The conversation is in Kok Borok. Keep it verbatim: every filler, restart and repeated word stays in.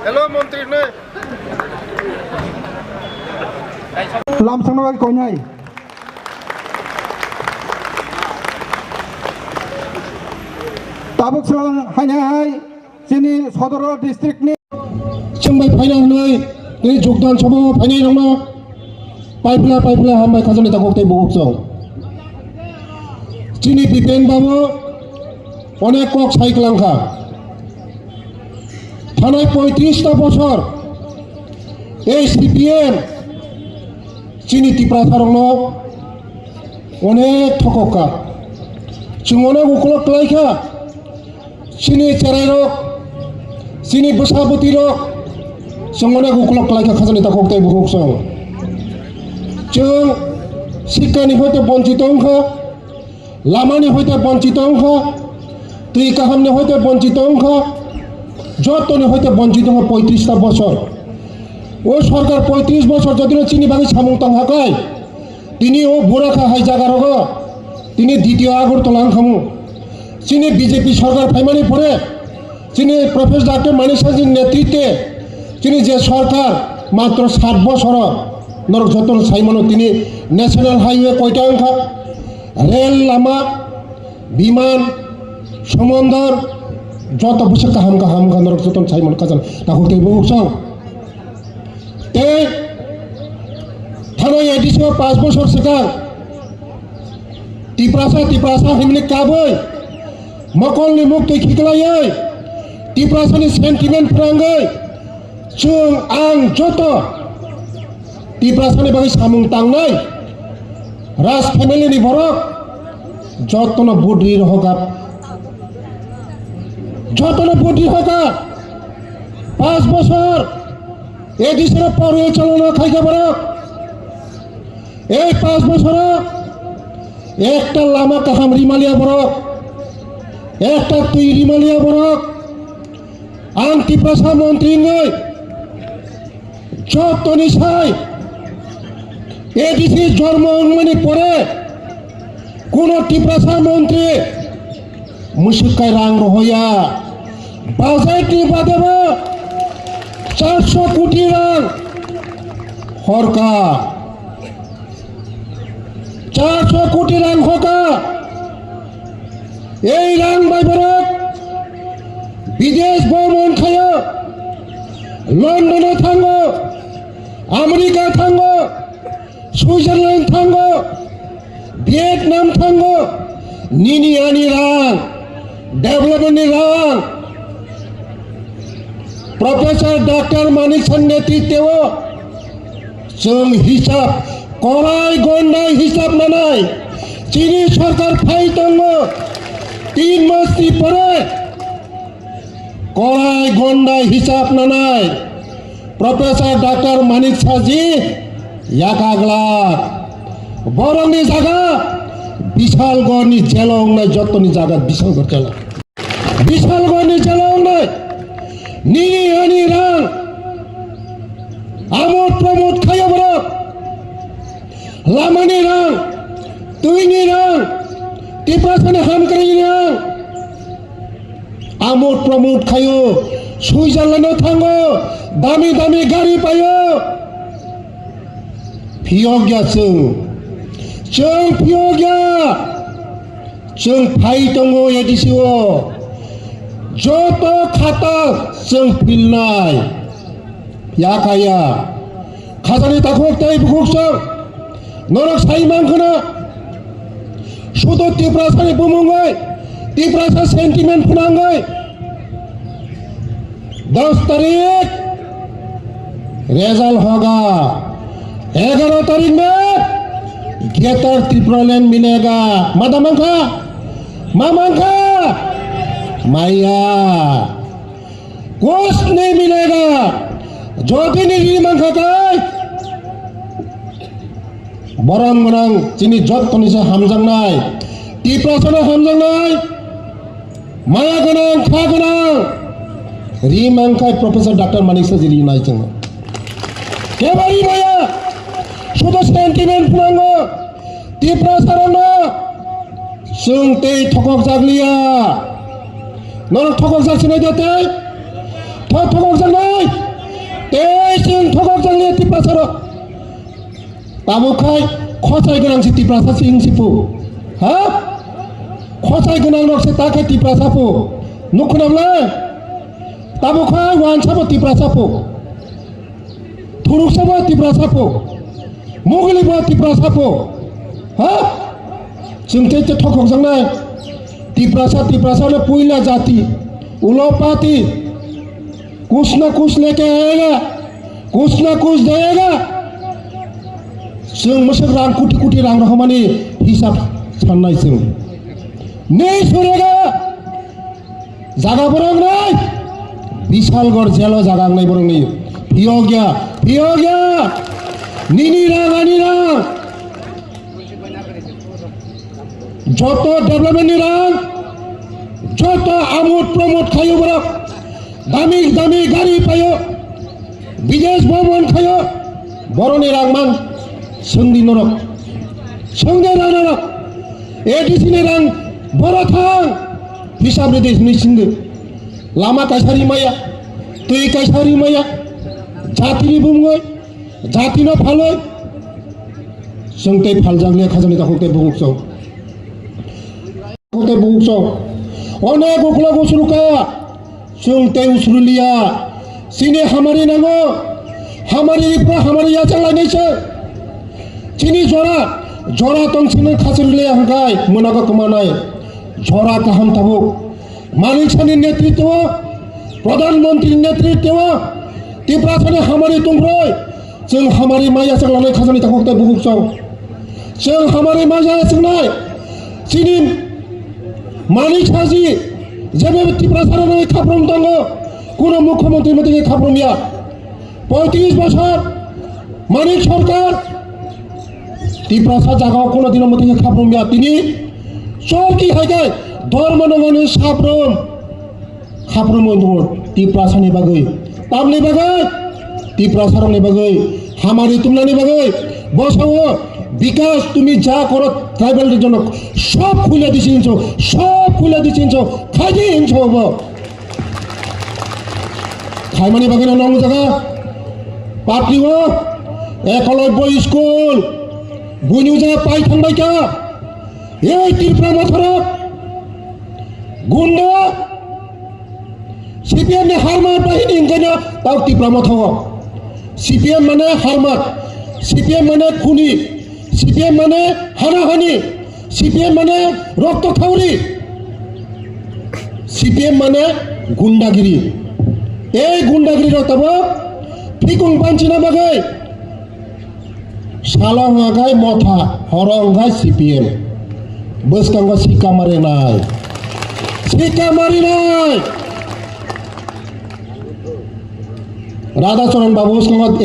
Hello, montri nai. Lamsangno bai koinai. Tabuk swlang hainai hai chini Sodor district ni. Chwng bai phaina hwnwi tei jogdan sabha o phainai rokno paipla paipla hambai khajani takhuk tei bukhuk chwng. Chini Bipen babu onek kok sai kwlang kha. Thanai poitris ta bosor ei C P M chini Tiprasa rokno onek thokok kha. Chwng onek ukulok kwlai kha. Chini cherai rok, chini bwsa bwtwi rok, chwng onek ukulok kwlai kha khajani takhuk tei bukhuk chwng. Chwng sikkani hoite bonchito wngkha. Lamani hoite bonchito wngkha, twi kahamni hoite bonchito wngkha, jottoni hoite bonchito wngkha poitris ta bosor. O sorkar poitris bosor jodino chini bagwi samung tong hakai, tini o bura kha hai jaga rogo, tini ditiyo Agartala wngkhamu. Chini B J P sorkar phaimani pore, chini Professor Doctor Manik Saha ni netritwe chini je sorkar matro sat bosoro norok jotono saimano tini national highway koita wngkha, rel lama, biman, somondor, joto bwswk kaham kaham wngkha norok jotono saimano kajal takhuk tei bukhuk chwng. Tei thana A D C o panch bosor swkang Tiprasa, Tiprasa himni kabui mokolni muktwi khiklaiwi, Tiprasani sentiment phrangwi, chwng ang joto Tiprasani bagwi samung tangnai Raj family ni borok jotono budri rohogap, jotono budri rohogap. Panch bosor A D C no poriyo chalona khaikha borok. Ei panch bosoro ekta lama kaham rimaliya borok, ekta twi rimaliya borok. Ang Tiprasa montri wngwi jotoni sai A D C jormo wngmani pore kuno Tiprasa montri Mwswk kai rang rohoya. Budget ni bade bo charso koti rang horka. Charso koti rang hoka. Ei rang bai borok bidesh bomon khayo. London o thango, America thango, Switzerland thango, Vietnam thango, nini ani rang, development ni rang. Professor Doctor Manik Saha ni netritwo chwng hisab, korai gondai hisab nanai, chini sorkar phai tongo, tin mas ni pore. Korai gondai hisab nanai Professor Doctor Manik Saha ji yakaglak. Borokni jaga Bishalgarh ni jelo wngnai, jotoni jaga Bishalgarh jelo. Bishalgarh ni jelo wngnai nini ani rang amot pramot khayo borok. Lamani rang, twini rang, Tiprasani hamkrai rang. Amot pramot khayo, Switzerland o thango, dami dami gari payo. Phiyok ya chwng, chwng phiyok ya, chwng phai tongo A D C o, joto khata chwng philnai. Ya kaya. Khajani takhuk tei bukhuk chwng. Norok sai mankhono. Sudo Tiprasani bumungwi, Tiprasa sentiment phwnangwi. Dos tarik result hoga. Egaro tarik me Greater Tipraland milega. Mada mankha? Ma mankha? Maya. Kuch nahi milega. Jodi nini mankha tai, borok gwnang chini jottoni se hamjaknai, Tiprasano hamjaknai, maya gwnang, kha gwnang, ri mankha Professor Doctor Manik Saha ji rinai chwngno. Kebari maya, sudo sentiment pwnango, Tiprasarokno chwng tei thokok jakliya. Norok thokokjak sinai da tei? Tho-, thokokjaknai? Tei chwng thokokjaknai Tiprasarok. Tabuk khai khosai gwnang si Tiprasa si wng si pu. Ha? Khosai gwnang rok se ta khe Tiprasa pu. Nukhunam le? Tabuk khai wansa bo Tiprasa pu. Thuruksa bo Tiprasa pu. Muguli bo Tiprasa pu. Ha? Chwng tei te thokokjaknai. Tiprasa, Tiprasa no puila jati. Ulo pati. Kuch na kuch leke aayega, kuch na kuch dayega. Chwng mwswk rang kuti kuti rang rohormani hisab sannai chwng. Nei surega jaga borok nai. Bishalgarh jelo jaga wngnai borok ni. Phiyokya, phiyokya. Nini rang, ani rang. Joto development ni rang, joto amud pramod khayo borok, dami dami gari payo, bidesh bhomon khayo, boroni rang man, swngdi norok, swngdi rang norok, A D C ni rang, boro thang, hisab ridi hwnwi swngdi, lama kaisa rimaya, twi kaisa rimaya, jatini bumungwi, jatino phalwi, chwng tei phaljak liya khajani takhuk tei bukhuk chwng. Takhuk tei bukhuk chwng. Onek ukhla usru ka, chwng tei usru liya. Chini hamari nango. Hamari ripra hamari yachak lainai se. Chini jora, jora tong chini khachir liya hangkai, mwnago kwmanai. Jora kaham tabuk. Manik Sani netritwo, Pradhan Mantri netritwo, Tiprasani hamari tongbroi, chwng hamari maya chwng lanai khajani takhuk tei bukhuk chwng. Chwng hamari maya chwngnai, chini Manik Saji, jebe Tiprasarokni khaprom tongo, kuno mukhyamantri mwtwi khe khaprom ya. Poitris bosor Manik Sarkar Tiprasa jagao kono dino mwtwi khe khaprum ya tini. Chorki hai khe dhormo nangani saprum khaprum wng tongo Tiprasani bagwi. Tamni bagwi? Tiprasarokni bagwi, hamari tumnani bagwi. Bosao bikas tumi ja koro tribal region sob khuila disi hinso, sob khuila disi hinso, khaidi hinso bo. Khaimani bagwi no nong jaga. Patrio Ekolobyo school buini uja pai thangbai kha. Ei Tripura mothorok gunda C P M ni harma bahini hingkhaino tau Tripura mothogo. C P M mane harma, C P M mane khuni, C P M mane hanahani. C P M mane rokto khauri, C P M mane gundagiri. Ei gundagiri rok tabo phikung banchina bagwi salo hwnga khai motha, horo hwnga khai C P M. Bwskango sika marinai, sika marinai. Radha Charan Babu bwskango